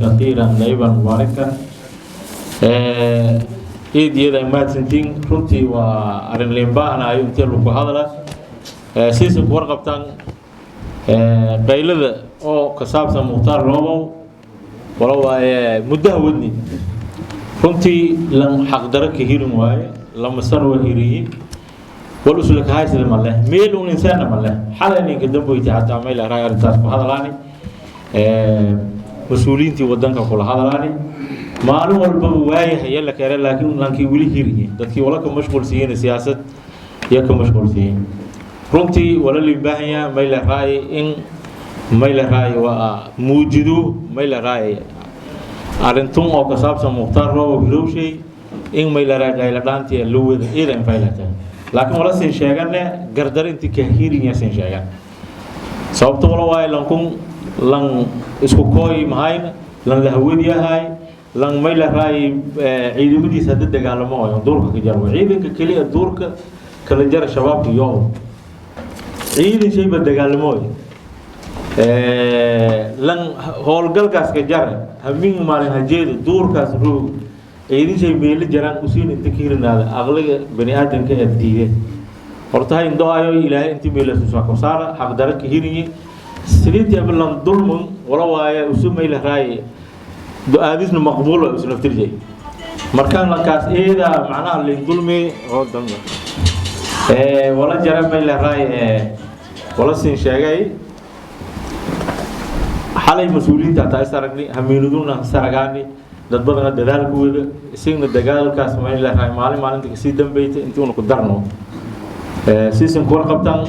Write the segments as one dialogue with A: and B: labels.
A: كثيرا طيبا مباركا. Eed iyada mahadsantiin. Runtii waa arrin liinbaahnayo intee lagu hadla siisan ku warqabtaan qaylada oo ka saabsan Mukhtaar Roobow. Wala waaye muddaha wadni runtii lan xaqdaro ka hirin waaye, 2 sano waa hiriyi, wal uslaka haysada male, meel un insaana male. Xalay ninka damboyta xataa mayl araay arrintaas ku hadalaani, mas-uuliyiintii wadanka kula hadalaani. Maalin walbaba waayahay la keenay, laakiin lankii weli hiriye, dadkii wala ka mashquulsiiyeen siyaasad iyo ka mashquulsiiyeen. Runtii wala lii baahanyaa mayla raay in mayla raay waa muujido mayla raay arintun oo ka saabsan Mukhtaar Roobo hirowshay in mayla raay qayla dhaantii la wada iidan faylata. Laakiin wala sin sheegane gardar intii ka hirinya sin sheegan, sababto wala waaye lankun lan isku kooyi mahayn, lan la hawadiyahay, lan mayla raay ciidamadiisa hadda dagaalamo oo duurka ka jaro. Ciidanka keliya duurka kala jara shabaabka iyo ciidan shayba dagaalamo lan howlgalkaas ka jara habeen maalin hajeeda duurkaas roog, ciidan shay meelo jaraan usiin inta ka hirinaada. Aqliga bani aadamka ee diide horta ha indho-ayo Ilaahay intii meelasusoo saara xaqdara ka hirinye sidiintii lan dulmun. Wala waaye usu mayla raay do-aadisna maqbuul waa isu naftirjay. Markaan lankaas eeda macnaha lin dulmi oo dambe wala jara mayla raay wala siin sheegay. Xalay mas-uuliyiinta hataa is aragnay, hamiinaduna is aragaani, dad badana dadaalkooda isagna dagaalkaas mayla raay maalin maalinta kasii dambeysay intuuna ku darno siisan kuwar qabtaan.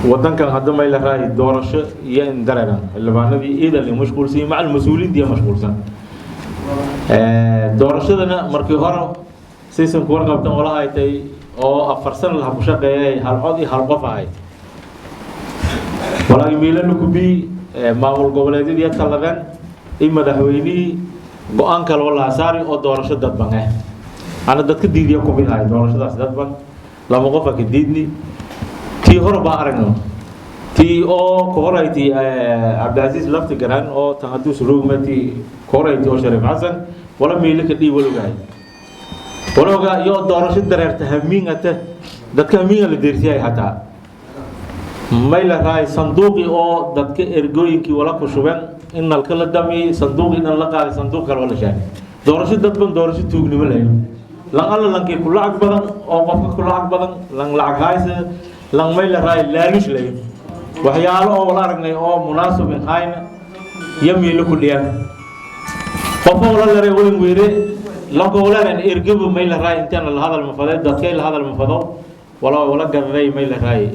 A: Wadankan hadda mayla raay doorasho iyo in dareeran xildhibaanadii iidan la mashquulsan, macal mas-uuliyiinta iyo mashquulsan doorashadana. Markii hore siisan kuwar qabtan wala haytay oo 4 sano laha ku shaqeeyay, hal cod iyo hal qof ahayd. Walaagi miilana ku bi maamul goboleedyadii taladeen in madaxweynihii go-aan kale oo lahasaari oo doorasho dadban ana dadka diidiya ku mid ahay. Doorashadaas dadban lama qofa ka diidni. Tii hore baa aragno, tii oo ka horayti Cabdicasiis lafti garan oo tan hadduu surogma, tii ka horayti oo Shariif Xasan wala miilo ka dhiib walogahay walooga iyo doorasho dareerta hamiingata dadka hamiinga la deersiyay. Hataa may la raay sanduuqii oo dadka ergooyinkii wala ku shubeen in nalka la damiyey, sanduuqii dhan la qaaday, sanduuq kale wala sheegay. Doorasho dadban doorasho tuugnimo lahayn, lan alla lankii ku lacag badan oo qofka ku lacag badan, lan lacag haysa, lan may la raay laalush lahayn. Waxyaalo oo wala aragnay oo munaasib hayna iyo miilo ku dhiyaan qofka wala laray weyn weere lanka walaran ergaba may la raay intaan la hadal mafado, dadkay la hadal mafado, wala wala gadaday may la raay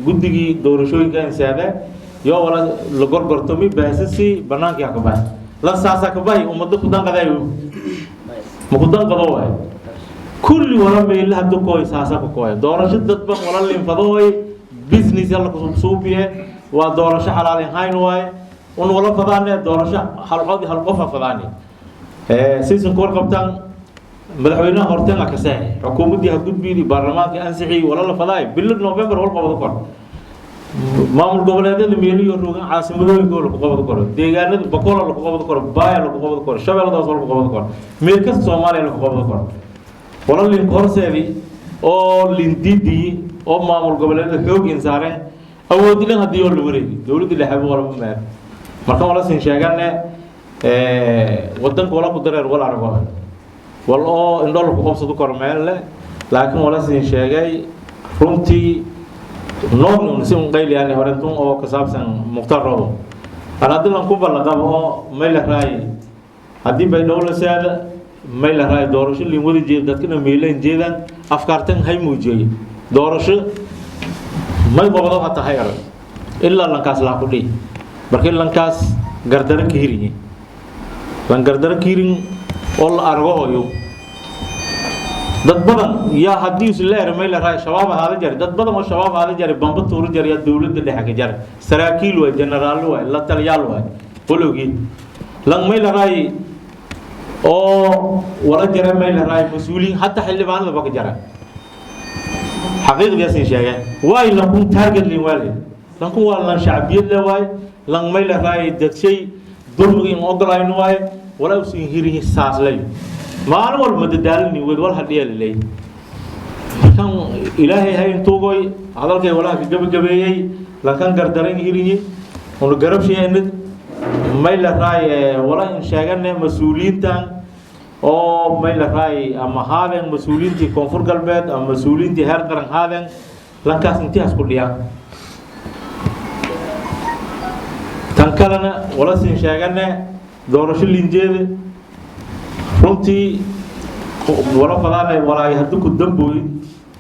A: guddigii doorashooyinka insaada yo wala la gorgortomi baasasi banaanka ka bax lan saasa ka bahi. Ummado ku danqadayo ma ku danqado waay kulli wala meelaha dukooy saasa ku kooy. Doorasho dadban wala linfadooy business yalla ku suubiye waa doorasho xalaal hayn waay un wala fadaane doorasho hal cod hal qof fadaane. Season ku warqabtaan madaxweynaha horteen ka saxay, xukuumaddii ha gudbiyay, baarlamaanka ansixiyay, wala la fadaay bilo November wal qabado kor. Maamul goboleedyada meeliyo rogan caasimadooyinka lagu qabado karo, deegaanada Bakola lagu qabado karo, Baaya lagu qabado karo, Shabeelladaas lagu qabado karo, meel kasta Soomaaliya lagu qabado karo. Wala lin horseedi oo lin diidii oo maamul goboleedyada xoog insaareen awoodilin haddii oo la wareegi dowladda dhexe walba meer. Marka wala sin sheegane wadanka wala ku dareer wala argo wal oo indho lagu qabsado karo meel leh. Laakiin wala sin sheegay runtii noogni si un qayliyaan horentun oo ka saabsan Mukhtaar Roobo. Aan haddii lan ku ballaqabo oo may la raay haddii bay dhowla saada may la raay doorasho lin wada jeeda, dadkana meeleen jeedaan afkaartan hay muujiyey doorasho may qobado hataa hay arag ilaa lankaas laa ku dhihi. Markii lankaas gardaro ka hirinye, lan gardaro ka hirin oo la argo hoyo dad badan yaa haddii is la eray may la raay shabaab ahaada jare, dad badan oo shabaab ahaada jare, bamba tuuro jare, yaa dowladda dhexe ka jare, saraakiil waay, generaallo waay, la taliyaal waay walogii lan may la raay oo wala jare may la raay mas-uuliyiin hataa xildhibaanada ba ka jara. Xaqiiqdiisin sheegay waay lankun target lin waale lankun waa lan shacbiyad le waay lan may la raay dadshay Dulmiga in ogolayno waaye. Walaa usin hirihi saaslay maalin walba madadaalini wed wal hadhiya laleey. Markan Ilaahay hay intuugoy hadalkay walaha ka gabagabeeyey. Lankan gardaran hirihi una garabsheenid may la raay. Wala in sheegane mas-uuliyiintan oo may la raay ama haadeen mas-uuliyiintii Koonfur Galbeed ama mas-uuliyiintii heer qaran haadeen, lankaas intihaas ku dhiyaan. Tan kalena wala siin sheegane doorasho linjeeda. Runtii wala fadaanay walaay haddii ku dambooy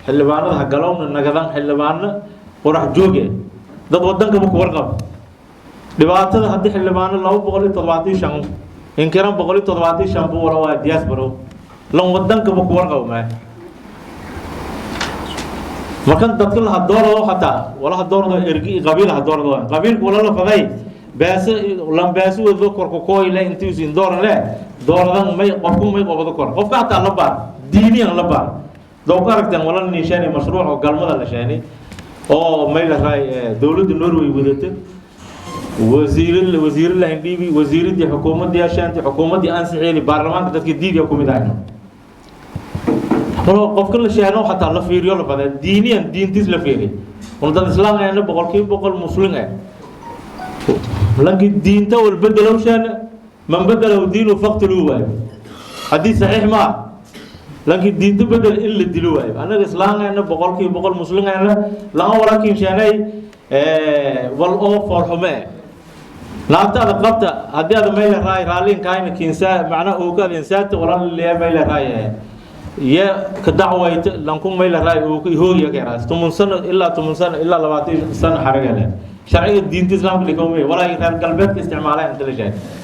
A: xildhibaanada ha galowna nagadan xildhibaano qorax jooge, dad wadankaba ku warqab dhibaatada. Haddii xildhibaano 275 inkiran 175 buu wala waa diaspora lan wadankaba ku warqab maa. Markan dadka laha doorado hataa walaha doorado ergi qabiil ha doorado, qabiilku wala la faday beese lan beese wado korko kooyle intiisin dooran le dooradan may qofku may qobado kor qofka hataa la baar diiniyan la baar doo ku aragteen. Wala niishaanay mashruuc oo galmada la sheenay oo may la raay dowladda Norway wadata, wasiir wasiir la hindhiibi, wasiiradii xukuumadii ashaanti xukuumadii ansixiyay, baarlamaanka dadka diidiya ku mid ahayn. Qofka la sheeno xataa la fiiriyo la fadaa diiniyan diintiis la fiiriyo. Un dad islaam ahna, 100% muslim ah. Lankii diinta wal bedelo sheena, man bedelo diinu faqtuluu waayo, haddii saxiix ma lankii diinta bedel in la dilo waayo. Annaga islaam ahna, 100% muslim ahna, lama walaakin sheenay wal oo foolxume eh. Naagtaada qabta haddii aad mayla raay raallinkaayna kinsaa macnaha oogaad insaata wala liya mayla raay ye ka dacwayta lanku mayla raay oo hoogiya ka yaraas 10 sano ilaa 10 sano ilaa 20 sano xaraga leh. Sharciga diinta islaamka dhigomay walaa reer galbeedka isticmaalaan inta la sheegay.